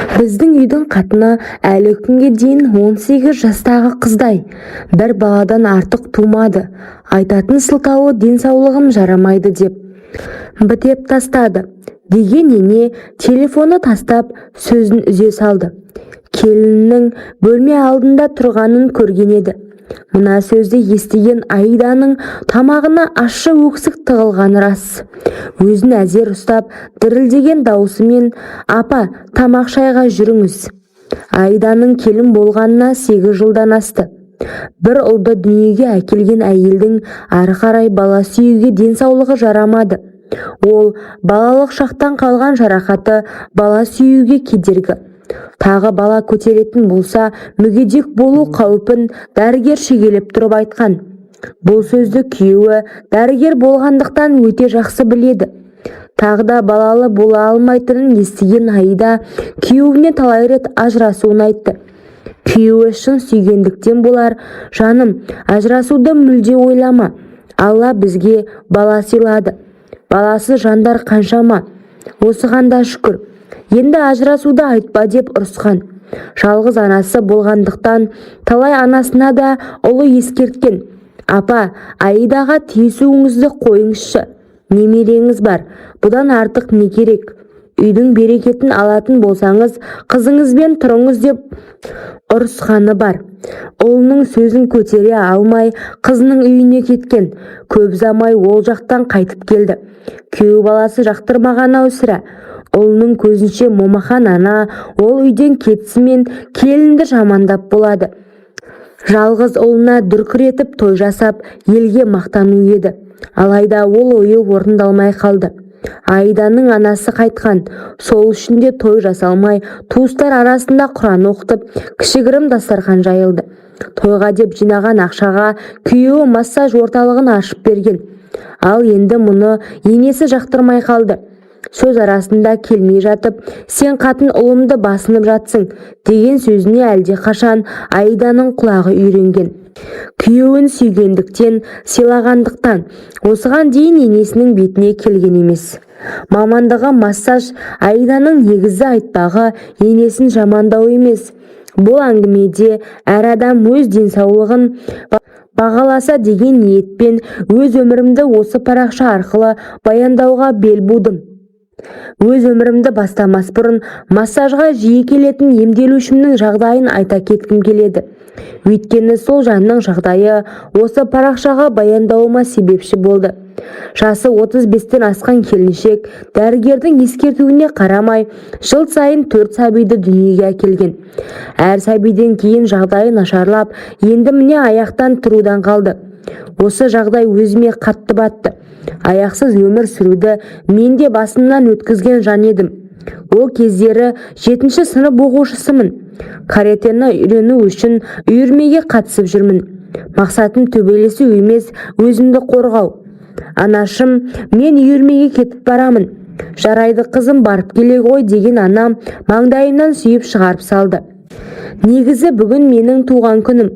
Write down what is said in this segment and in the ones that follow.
Біздің үйдің қатыны әлі күнге дейін 18 жастағы қыздай. Бір баладан артық тумады. Айтатын сылтауы денсаулығым жарамайды деп. Бітеп тастады, деген ене телефоны тастап, сөзін үзе салды. Келінінің бөлме алдында тұрғанын көрген еді. Мына сөзді естіген Аиданың тамағына ащы өксік тығылғаны рас. Өзін әзер ұстап, дірілдеген даусымен: «Апа, тамақ шайға жүріңіз». Аиданың келін болғанына 8 жылдан асты. Бір ұлды дүниеге әкелген әйелдің ары қарай бала сүюге денсаулығы жарамады. Ол балалық шақтан қалған жарақаты бала сүюге кедергі. Тағы бала көтеретін болса, мүгедек болу қаупін дәрігер шегелеп тұрып айтқан. Бұл сөзді күйеуі дәрігер болғандықтан өте жақсы біледі. Тағы да балалы бола алмайтынын естіген Аида күйеуіне талай рет ажырасуын айтты. Күйеуі шын сүйгендіктен болар: «Жаным, ажырасуды мүлде ойлама. Алла бізге бала сыйлады. Баласыз жандар қаншама? Осыған да шүкір. Енді ажырасуды айтпа», – деп ұрысқан. Жалғыз анасы болғандықтан талай анасына да ұлы ескерткен: «Апа, Аидаға тиісуіңізді қойыңызшы. Немереңіз бар, бұдан артық не керек? Үйдің берекетін алатын болсаңыз, қызыңызбен тұрыңыз», – деп ұрысқаны бар. Ұлының сөзін көтере алмай, қызының үйіне кеткен. Көп ұзамай ол жақтан қайтып келді. Күйеу баласы жақтырмаған-ау сірә. Ұлының көзінше Момахан ана ол үйден кетісімен келінді жамандап болады. Жалғыз ұлына дүркіретіп той жасап, елге мақтану еді. Алайда ол ойы орындалмай қалды. Аиданың анасы қайтқан. Сол үшін де той жасалмай, туыстар арасында құран оқытып, кішігірім дастархан жайылды. Тойға деп жинаған ақшаға күйеуі массаж орталығын ашып берген. Ал енді мұны енесі жақтырмай қалды. Сөз арасында келмей жатып: «Сен қатын ұлымды басынып жатсың», – деген сөзіне әлдеқашан Аиданың құлағы үйренген. Күйеуін сүйгендіктен, сыйлағандықтан осыған дейін енесінің бетіне келген емес. Мамандығы массаж. Аиданың негізі айтпағы енесін жамандау емес. Бұл әңгімеде әр адам өз денсаулығын бағаласа деген ниетпен өз өмірімді осы парақша арқылы баяндауға бел будым. Өз өмірімді бастамас бұрын массажға жиі келетін емделушімнің жағдайын айта кеткім келеді. Өйткені сол жанның жағдайы осы парақшаға баяндауыма себепші болды. Жасы 35-тен асқан келіншек дәрігердің ескертуіне қарамай, жыл сайын төрт сәбиді дүниеге әкелген. Әр сәбиден кейін жағдайы нашарлап, енді міне аяқтан тұрудан қалды. Осы жағдай өзіме қатты батты. Аяқсыз өмір сүруді мен де басымнан өткізген жан едім. Ол кездері жетінші сынып оқушысымын. Каратэні үйрену үшін үйірмеге қатысып жүрмін. Мақсатым төбелесу емес, өзімді қорғау. «Анашым, мен үйірмеге кетіп барамын». «Жарайды, қызым, барып келе ғой», – деген анам маңдайымнан сүйіп шығарып салды. Негізі бүгін менің туған күнім.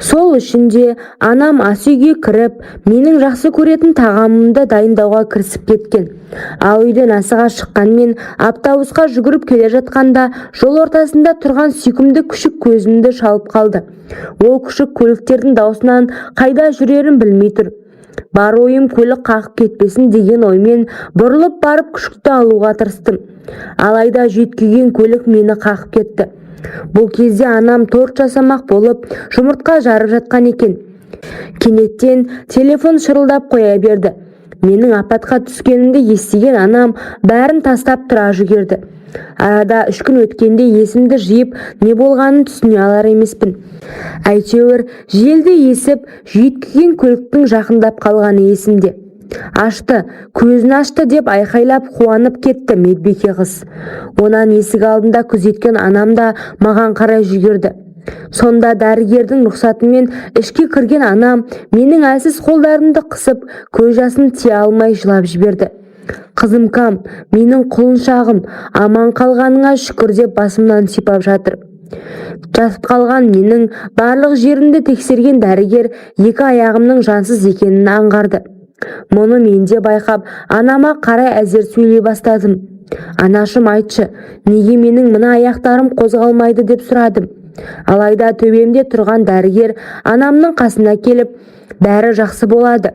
Сол үшін де анам ас үйге кіріп, менің жақсы көретін тағамымды дайындауға кірісіп кеткен. Ал үйден асыға шыққан мен автобусқа жүгіріп келе жатқанда жол ортасында тұрған сүйкімді күшік көзімді шалып қалды. Ол күшік көліктердің даусынан қайда жүрерін білмей тұр. Бар ойым көлік қағып кетпесін деген оймен бұрылып барып күшікті алуға тырыстым. Алайда жүйткіген көлік мені қағып кетті. Бұл кезде анам торт жасамақ болып жұмыртқа жарып жатқан екен. Кенеттен телефон шырылдап қоя берді. Менің апатқа түскенімді естіген анам бәрін тастап тұра жүгірді. Арада 3 күн өткенде есімді жиып, не болғанын түсіне алар емеспін. Әйтеуір желді есіп, жүйткіген көліктің жақындап қалғаны есімде. «Ашты, көзін ашты», – деп айқайлап қуанып кетті медбике қыз. Онан есік алдында күзеткен анам да маған қарай жүгірді. Сонда дәрігердің рұқсатымен ішке кірген анам менің әлсіз қолдарымды қысып, көз жасын тия алмай жылап жіберді. «Қызымкам, менің құлыншағым, аман қалғаныңа шүкір», – деп басымнан сипап жатыр. Жатып қалған менің барлық жерімді тексерген дәрігер екі аяғымның жансыз екенін аңғарды. Мұны мен де байқап, анама қарай әзер сөйлей бастадым. Анашым, айтшы, неге менің мына аяқтарым қозғалмайды деп сұрадым. Алайда төбемде тұрған дәрігер анамның қасына келіп, бәрі жақсы болады.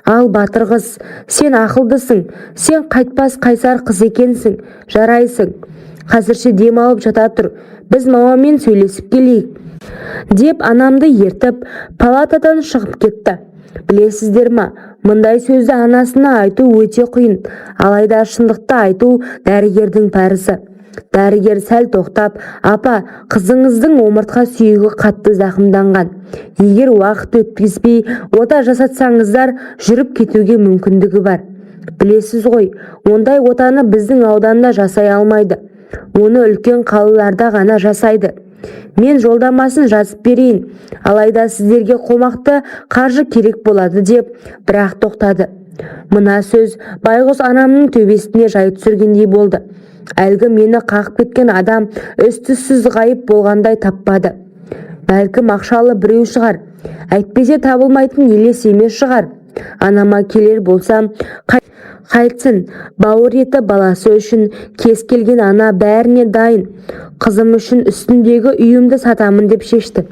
Ал, батыр қыз, сен ақылдысың, сен қайтпас қайсар қыз екенсің, жарайсың. Қазірше демалып жата тұр, біз мамамен сөйлесіп келейік, деп анамды ертіп палатадан шығып кетті. Білесіздер ма, мұндай сөзді анасына айту өте қиын, алайда шындықты айту дәрігердің парызы. Дәрігер сәл тоқтап, апа, қызыңыздың омыртқа сүйегі қатты зақымданған. Егер уақыт өткізбей ота жасатсаңыздар, жүріп кетуге мүмкіндігі бар. Білесіз ғой, ондай отаны біздің ауданда жасай алмайды. Оны үлкен қалаларда ғана жасайды. Мен жолдамасын жазып берейін, алайда сіздерге қомақты қаржы керек болады деп, бірақ тоқтады. Мына сөз байғұс анамның төбесіне жай түсіргендей болды. Әлгі мені қағып кеткен адам із-түзсіз ғайып болғандай, таппады. Бәлкім, ақшалы біреу шығар, әйтпесе табылмайтын елес емес шығар. Анама келер болсам, қайтсін, бауыр еті баласы үшін кез келген ана бәріне дайын. Қызым үшін үстіндегі үйімді сатамын деп шешті.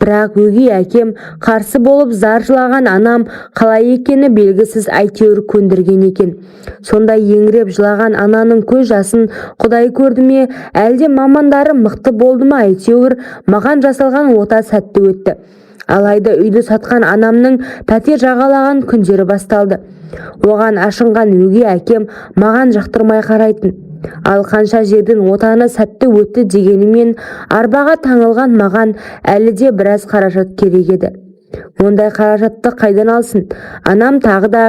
Бірақ өгей әкем қарсы болып, зар жылаған анам қалай екені белгісіз, әйтеуір көндірген екен. Сондай еңіреп жылаған ананың көз жасын Құдай көрді ме, әлде мамандары мықты болды ма, әйтеуір маған жасалған ота сәтті өтті. Алайда үйді сатқан анамның пәтер жағалаған күндері басталды. Оған ашынған өгей әкем маған жақтырмай қарайтын. Ал қанша жерден отаны сәтті өтті дегенімен, арбаға таңылған маған әлі де біраз қаражат керек еді. Ондай қаражатты қайдан алсын? Анам тағы да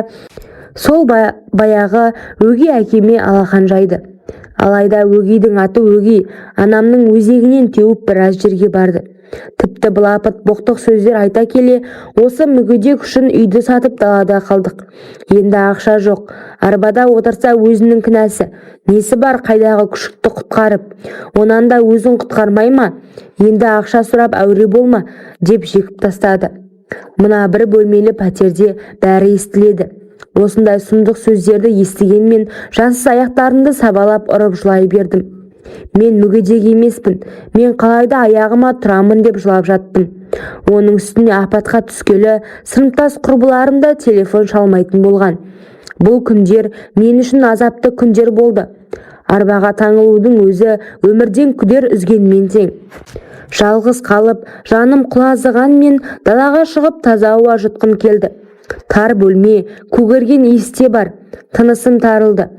сол баяғы өгей әкеме алақан жайды. Алайда өгейдің аты өгей, анамның өзегінен теуіп біраз жерге барды. Тіпті былапыт, боқтық сөздер айта келе, осы мүгедек үшін үйді сатып далада қалдық. Енді ақша жоқ, арбада отырса өзінің кінәсі. Несі бар қайдағы күшікті құтқарып, онан да өзін құтқармай ма? Енді ақша сұрап әуре болма, деп жекіп тастады. Мына бір бөлмелі пәтерде бәрі естіледі. Осындай сұмдық сөздерді естігенмен, жансыз аяқтарымды сабалап ұрып жылай бердім. Мен мүгедек емеспін, мен қалайда аяғыма тұрамын деп жылап жаттым. Оның үстіне апатқа түскелі сыныптас құрбыларым да телефон шалмайтын болған. Бұл күндер мен үшін азапты күндер болды. Арбаға таңылудың өзі өмірден күдер үзгенмен тең. Жалғыз қалып, жаным құлазыған мен далаға шығып таза ауа жұтқым келді. Тар бөлме, көгерген иіс те бар, тынысым тарылды.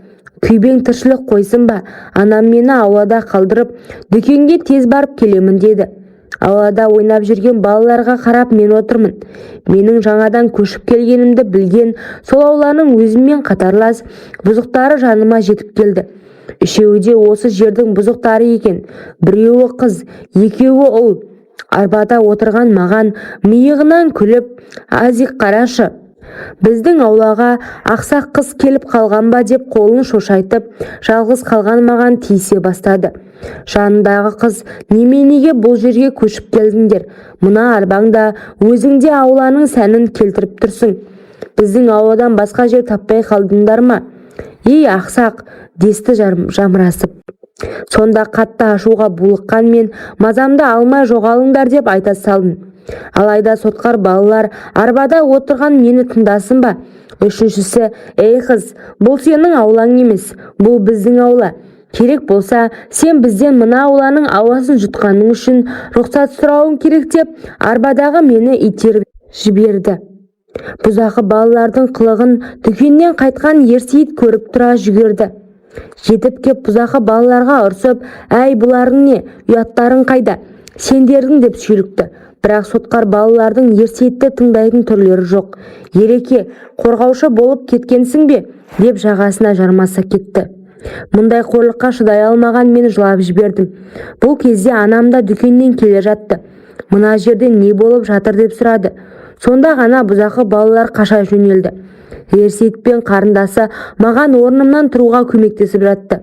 Күйбең тіршілік қойсын ба, анам мені аулада қалдырып, дүкенге тез барып келемін деді. Аулада ойнап жүрген балаларға қарап мен отырмын. Менің жаңадан көшіп келгенімді білген сол ауланың өзіммен қатарлас бұзықтары жаныма жетіп келді. Үшеуі де осы жердің бұзықтары екен. Біреуі қыз, екеуі ұл. Арбада отырған маған миығынан күліп, азик, қарашы, біздің аулаға ақсақ қыз келіп қалған ба деп қолын шошайтып, жалғыз қалған маған тиісе бастады. Жанындағы қыз, неменеге бұл жерге көшіп келдіңдер? Мына арбаңда өзің де ауланың сәнін келтіріп тұрсың. Біздің ауладан басқа жер таппай қалдыңдар ма? Ей, ақсақ, десті жамырасып. Сонда қатты ашуға булыққан мен, мазамды алмай жоғалыңдар деп айта салдым. Алайда сотқар балалар арбада отырған мені тыңдасын ба? Үшіншісі, ей қыз, бұл сенің аулаң емес, бұл біздің аула. Керек болса, сен бізден мына ауланың ауасын жұтқаның үшін рұқсат сұрауың керек, деп арбадағы мені итеріп жіберді. Бұзақы балалардың қылығын дүкеннен қайтқан Ерсейіт көріп тұра жүгірді. Жетіп кеп бұзақы балаларға ұрсып, әй, бұларың не, ұяттарың қайда сендердің, деп шүйлікті. Бірақ сотқар балалардың Ерсейітті тыңдайтын түрлері жоқ. Ереке, қорғаушы болып кеткенсің бе, деп жағасына жармаса кетті. Мұндай қорлыққа шыдай алмаған мен жылап жібердім. Бұл кезде анам да дүкеннен келе жатты. Мына жерде не болып жатыр деп сұрады. Сонда ғана бұзақы балалар қаша жөнелді. Ерсейіт пен қарындасы маған орнымнан тұруға көмектесіп жатты.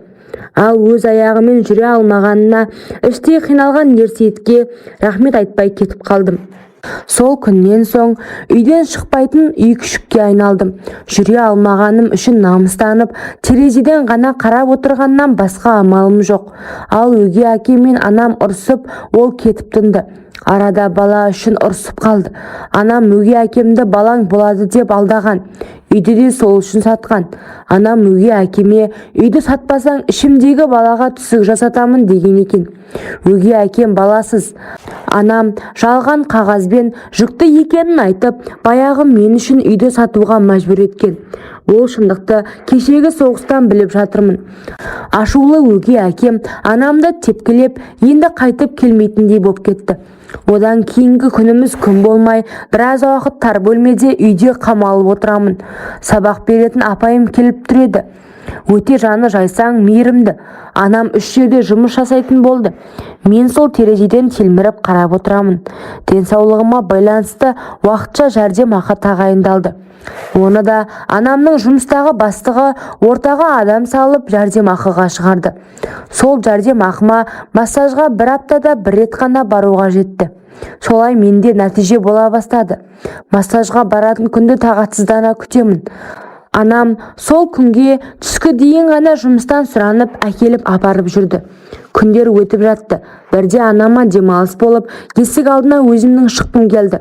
Ал өз аяғымен жүре алмағанына іштей қиналған Ерсейітке рахмет айтпай кетіп қалдым. Сол күннен соң үйден шықпайтын үй күшікке айналдым. Жүре алмағаным үшін намыстанып, терезеден ғана қарап отырғаннан басқа амалым жоқ. Ал өгей әкем мен анам ұрсып, ол кетіп тынды. Арада бала үшін ұрсып қалды. Анам өгей әкемді балаң болады деп алдаған. Үйді де сол үшін сатқан. Анам өгей әкеме: "Үйді сатпасаң, ішімдегі балаға түсік жасатамын", – деген екен. Өгей әкем баласыз. Анам жалған қағазбен жүкті екенін айтып, баяғы мен үшін үйді сатуға мәжбүр еткен. Ол шындықты кешегі соғыстан біліп жатырмын. Ашулы өгей әкем анамды тепкілеп, енді қайтып келмейтіндей боп кетті. Одан кейінгі күніміз күн болмай, біраз уақыт тар бөлмеде, үйде қамалып отырамын. Сабақ беретін апайым келіп тұр еді. Өте жаны жайсаң, мейірімді. Анам үш жерде жұмыс жасайтын болды. Мен сол терезеден телміріп қарап отырамын. Денсаулығыма байланысты уақытша жәрдемақы тағайындалды. Оны да анамның жұмыстағы бастығы ортаға адам салып, жәрдемақыға шығарды. Сол жәрдемақыма массажға бір аптада бір рет қана баруға жетті. Солай менде нәтиже бола бастады. Массажға баратын күнді тағатсыздана күтемін. Анам сол күнге түскі дейін ғана жұмыстан сұранып әкеліп, апарып жүрді. Күндер өтіп жатты. Бірде анама демалыс болып, есік алдына өзімнің шыққым келді.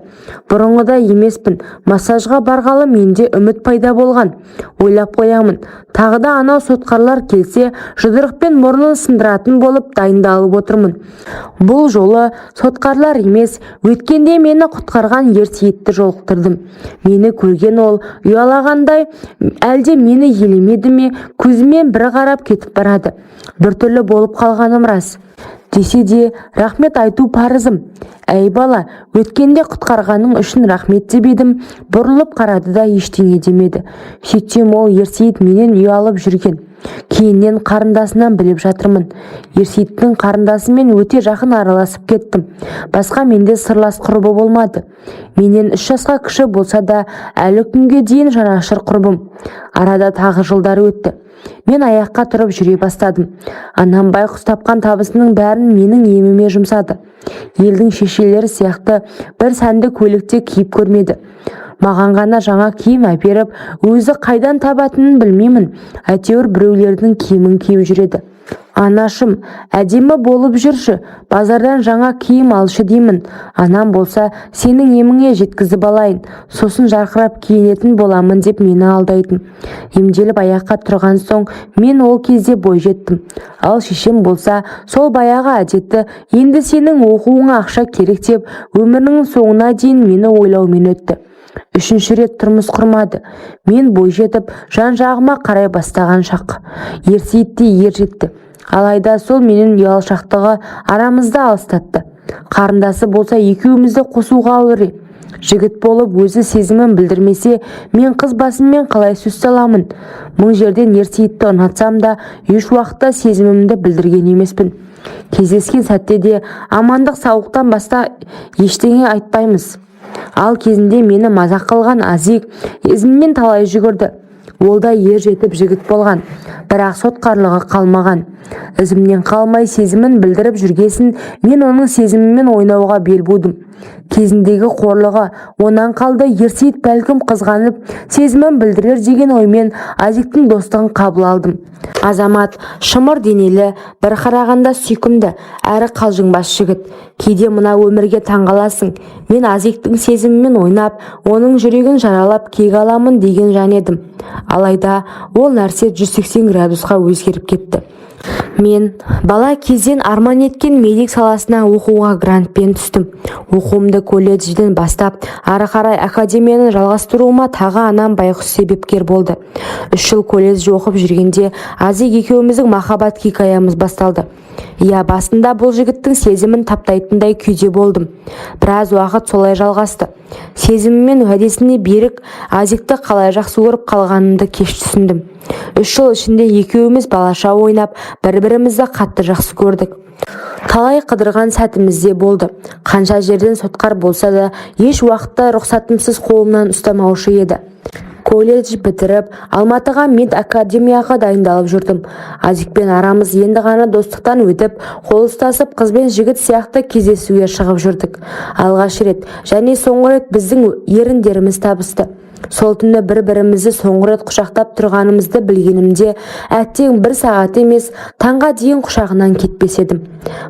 Бұрынғыдай емеспін. Массажға барғалы менде үміт пайда болған. Ойлап қоямын, тағы да анау сотқарлар келсе, жұдырықпен мұрнын сындыратын болып дайындалып отырмын. Бұл жолы сотқарлар емес, өткенде мені құтқарған Ерсейітті жолықтырдым. Мені көрген ол ұялағандай, әлде мені елемеді ме, көзімен бір қарап кетіп барады. Біртүрлі болып қалғаным рас. Десе де, рахмет айту парызым. "Әй, бала, өткенде құтқарғаның үшін рахмет", – деп едім, бұрылып қарады да, ештеңе демеді. Сөйтсем, ол Ерсейіт менен ұялып жүрген. Кейіннен қарындасынан біліп жатырмын. Ерсейіттің қарындасымен өте жақын араласып кеттім. Басқа менде сырлас құрбы болмады. Менен 3 жасқа кіші болса да, әлі күнге дейін жанашыр құрбым. Арада тағы жылдар өтті. Мен аяққа тұрып жүре бастадым. Анам байқұс тапқан табысының бәрін менің еміме жұмсады. Елдің шешелері сияқты бір сәнді көйлек киіп көрмеді. Маған ғана жаңа киім әперіп, өзі қайдан табатынын білмеймін, әйтеуір біреулердің киімін киіп жүреді. "Анашым, әдемі болып жүрші, базардан жаңа киім алшы", – деймін. Анам болса: "Сенің еміңе жеткізіп алайын, сосын жарқырап киінетін боламын", – деп мені алдайтын. Емделіп аяққа тұрған соң, мен ол кезде бой жеттім. Ал шешем болса, сол баяғы әдеті: "Енді сенің оқуыңа ақша керек", – деп, өмірінің соңына дейін мені ойлаумен өтті. Үшінші рет тұрмыс құрмады. Мен бой жетіп, жан-жағыма қарай бастаған шақ. Ерсейіт те ер жетті. Алайда сол менен ұялшақтығы арамызды алыстатты. Қарындасы болса, екеумізді қосуға әуре. Жігіт болып өзі сезімін білдірмесе, мен қыз басыммен қалай сөз саламын? Мың жерден Ерсейітті ұнатсам да, еш уақытта сезімімді білдірген емеспін. Кездескен сәтте де амандық саулықтан басқа ештеңе айтпаймыз. Ал кезінде мені мазақ қылған Азик ізімнен талай жүгірді. Ол да ер жетіп жігіт болған, бірақ сотқарлығы қалмаған. Ізімнен қалмай сезімін білдіріп жүргесін, мен оның сезімімен ойнауға бел будым. Кезіндегі қорлығы онан қалды. Ерсейіт бәлкім қызғанып, сезімін білдірер деген оймен Азиктің достығын қабыл алдым. Азамат шымыр денелі, бір қарағанда сүйкімді әрі қалжыңбас жігіт. Кейде мына өмірге таңғаласың. Мен Азиктің сезімімен ойнап, оның жүрегін жаралап, кек аламын деген жан едім. Алайда ол нәрсе 180 градусқа өзгеріп кетті. Мен бала кезден арман еткен медик саласына оқуға грантпен түстім. Оқуымды колледжден бастап, ары қарай академияны жалғастыруыма тағы анам байғұс себепкер болды. 3 жыл колледжде оқып жүргенде Азик екеуміздің махаббат хикаямыз басталды. Иә, басында бұл жігіттің сезімін таптайтындай күйде болдым. Біраз уақыт солай жалғасты. Сезімі мен уәдесіне берік Азикті қалай жақсы көріп қалғанымды кеш түсіндім. 3 жыл ішінде екеуміз балаша ойнап, бір-бірімізді қатты жақсы көрдік. Талай қыдырған сәтіміз де болды. Қанша жерден сотқар болса да, еш уақытта рұқсатымсыз қолымнан ұстамаушы еді. Колледж бітіріп, Алматыға мед академияға дайындалып жүрдім. Азикпен арамыз енді ғана достықтан өтіп, қол ұстасып, қыз бен жігіт сияқты кездесуге шығып жүрдік. Алғаш рет және соңғы рет біздің еріндеріміз табысты. Сол түні бір-бірімізді соңғы рет құшақтап тұрғанымызды білгенімде, әттең, бір сағат емес, таңға дейін құшағынан кетпес едім.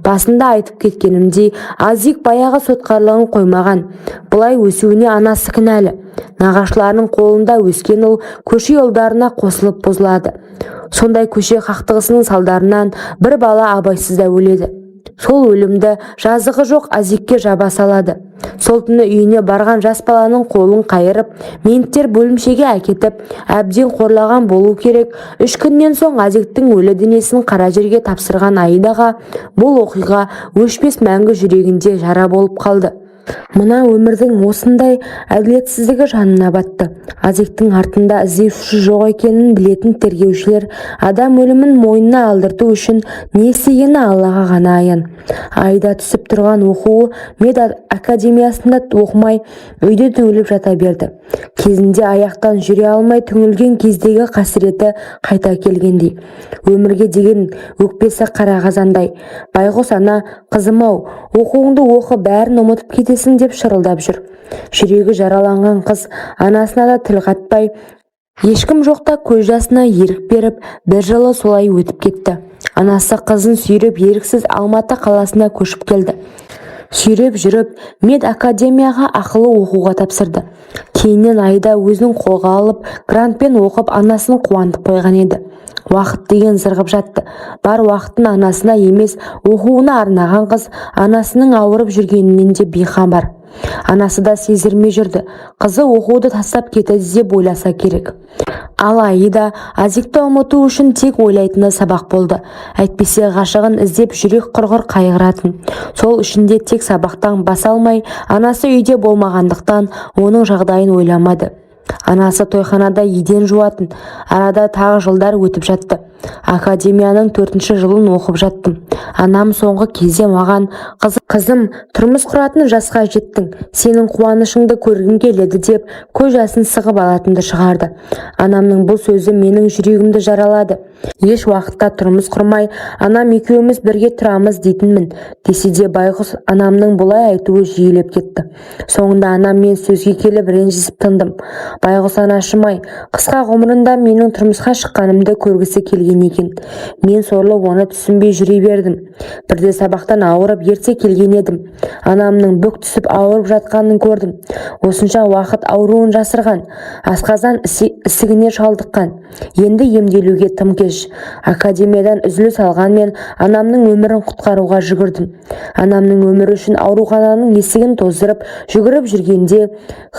Басында айтып кеткенімдей, Азик баяғы сотқарлығын қоймаған. Бұлай өсуіне анасы кінәлі. Нағашыларының қолында өскен ұл көше ұлдарына қосылып бұзылады. Сондай көше қақтығысының салдарынан бір бала абайсызда өледі. Сол өлімді жазығы жоқ Азикке жаба салады. Сол түні үйіне барған жас баланың қолын қайырып, менттер бөлімшеге әкетіп, әбден қорлаған болу керек. 3 күннен соң Азиктің өлі денесін қара жерге тапсырған Аидаға бұл оқиға өшпес мәңгі жүрегінде жара болып қалды. Мына өмірдің осындай әділетсіздігі жанына батты. Азиктің артында іздеуші жоқ екенін білетін тергеушілер адам өлімін мойнына алдырту үшін не істегені Аллаға ғана аян. Аида түсіп тұрған оқуы мед академиясында оқымай, үйде түңіліп жата берді. Кезінде аяқтан жүре алмай түңілген кездегі қасіреті қайта келгендей. Өмірге деген өкпесі қара қазандай. Байғұс ана: «Қызым-ау, оқуыңды оқы, бәрін ұмытып кетесің», – деп шырылдап жүр. Жүрегі жараланған қыз анасына да тіл қатпай, ешкім жоқта көз жасына ерік беріп, бір жылы солай өтіп кетті. Анасы қызын сүйреп, еріксіз Алматы қаласына көшіп келді. Сүйреп жүріп мед академияға ақылы оқуға тапсырды. Кейіннен Аида өзін қолға алып, грантпен оқып, анасын қуантып қойған еді. Уақыт деген зырғып жатты. Бар уақытын анасына емес, оқуына арнаған қыз анасының ауырып жүргенінен де бейхабар. Анасы да сездірмей жүрді. Қызы оқуды тастап кетеді деп ойласа керек. Ал Аида Азикті ұмыту үшін тек ойлайтыны сабақ болды. Әйтпесе ғашығын іздеп жүрек құрғыр қайғыратын. Сол үшін де тек сабақтан бас алмай, анасы үйде болмағандықтан, оның жағдайын ойламады. Анасы тойханада еден жуатын. Арада тағы жылдар өтіп жатты. Академияның төртінші жылын оқып жаттым. Анам соңғы кезде маған: «Қызым, тұрмыс құратын жасқа жеттің, сенің қуанышыңды көргім келеді», – деп көз жасын сығып алатынды шығарды. Анамның бұл сөзі менің жүрегімді жаралады. Еш уақытта тұрмыс құрмай, анам екеуміз бірге тұрамыз дейтінмін. Десе де, байғұс анамның бұлай айтуы жиілеп кетті. Соңында анаммен сөзге келіп, ренжісіп тындым. Байғұс анашым-ай, қысқа ғұмырында менің тұрмысқа шыққанымды көргісі келген екен. Мен сорлы оны түсінбей жүре бердім. Бірде сабақтан ауырып ерте келген едім. Анамның бүк түсіп ауырып жатқанын көрдім. Осынша уақыт ауруын жасырған, асқазан ісігіне шалдыққан. Енді емделуге тым кеш. Академиядан үзіліс алғанмен, анамның өмірін құтқаруға жүгірдім. Анамның өмірі үшін аурухананың есігін тоздырып жүгіріп жүргенде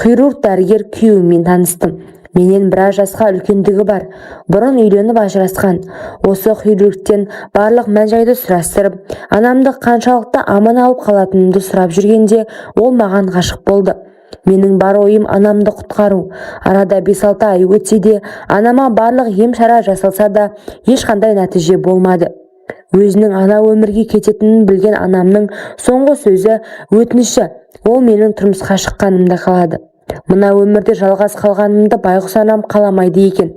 хирург дәрігер күйеуіммен таныстым. Менен біраз жасқа үлкендігі бар. Бұрын үйленіп, ажырасқан. Осы хирургтен барлық мән-жайды сұрастырып, анамды қаншалықты аман алып қалатынымды сұрап жүргенде, ол маған ғашық болды. Менің бар ойым анамды құтқару. Арада 5-6 ай өтсе де, анама барлық ем-шара жасалса да, ешқандай нәтиже болмады. Өзінің ана өмірге кететінін білген анамның соңғы сөзі, өтініші ол менің тұрмысқа шыққанымды қалады. Мына өмірде жалғыз қалғанымды байғұс анам қаламайды екен.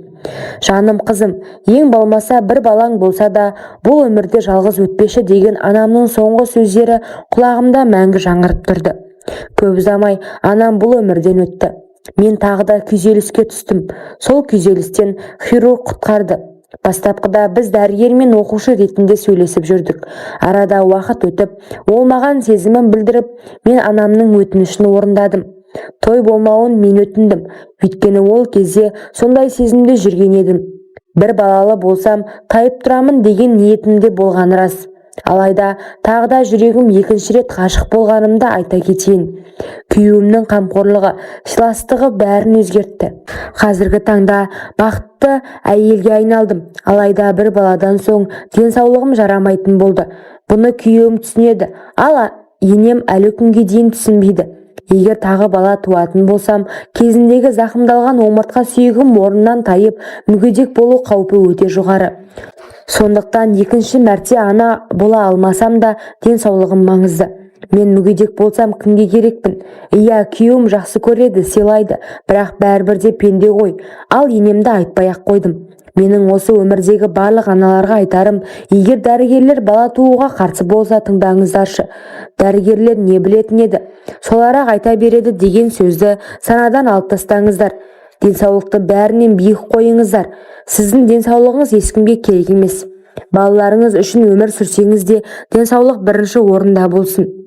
«Жаным қызым, ең болмаса бір балаң болса да, бұл өмірде жалғыз өтпеші», – деген анамның соңғы сөздері құлағымда мәңгі жаңғырып тұрды. Көп ұзамай анам бұл өмірден өтті. Мен тағы да күйзеліске түстім. Сол күйзелістен хирург құтқарды. Бастапқыда біз дәрігер мен оқушы ретінде сөйлесіп жүрдік. Арада уақыт өтіп, ол маған сезімін білдіріп, мен анамның өтінішін орындадым. Той болмауын мен өтіндім. Өйткені ол кезде сондай сезімде жүрген едім. Бір балалы болсам, тайып тұрамын деген ниетімде болғаны рас. Алайда тағы да жүрегім екінші рет ғашық болғанымды айта кетейін. Күйеуімнің қамқорлығы, сыйластығы бәрін өзгертті. Қазіргі таңда бақытты әйелге айналдым. Алайда бір баладан соң денсаулығым жарамайтын болды. Бұны күйеуім түсінеді, ал енем әлі күнге дейін түсінбейді. Егер тағы бала туатын болсам, кезіндегі зақымдалған омыртқа сүйегім орнынан тайып, мүгедек болу қаупі өте жоғары. Сондықтан екінші мәрте ана бола алмасам да, денсаулығым маңызды. Мен мүгедек болсам, кімге керекпін? Иә, күйеуім жақсы көреді, сыйлайды, бірақ бәрібір де пенде ғой. Ал енемді айтпай-ақ қойдым. Менің осы өмірдегі барлық аналарға айтарым: егер дәрігерлер бала тууға қарсы болса, тыңдаңыздаршы. Дәрігерлер не білетін еді, солар-ақ айта береді деген сөзді санадан алып тастаңыздар. Денсаулықты бәрінен биік қойыңыздар. Сіздің денсаулығыңыз ешкімге керек емес. Балаларыңыз үшін өмір сүрсеңіз де, денсаулық бірінші орында болсын.